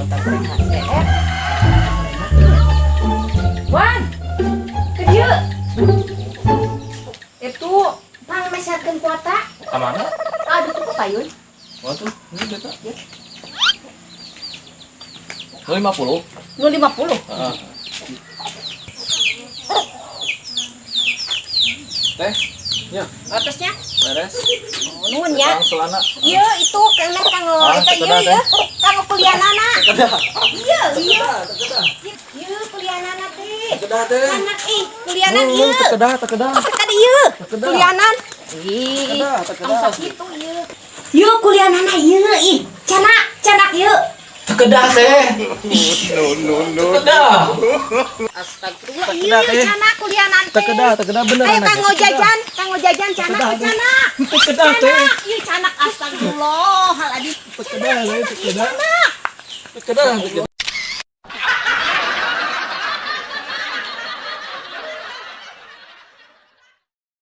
Kuota THR. Wan, ke dieu. Itu pang meserkeun kuota. Ka mana? Aduh, tuh payun. Waduh, ini data. 50. Nu 50. Heeh. Teh, ya, Atasnya. Beres. Oh, nuhun ya. Kang celana. Iya, itu kena kanggo Ah, eta ieu teu kedah, ieu. Kanggo kuliahnana. Kedah. Iya, iya. Kedah. Ieu kuliahnana teh. Kedah teh. Anak ih, kulianan ieu. Kedah, kedah. Tadi ieu. Kedah. Kulianan. Ih, Kedah, kedah. tong sakitu ieu. Ieu kuliahnana ieu ih. Canak, canak ieu. Kedah teh. No, no, no. Kedah. Astagfirullah, Kedah, ieu teh. canak kulianan teh. Kedah, kedah beneran. Ayo kanggo jajan, kanggo jajan canak, Kedah, teh. canak. Kedah teh. Canak, ieu canak, astagfirullahaladzim. Kedah, teh, kedah. Canak. Kedah, kedah.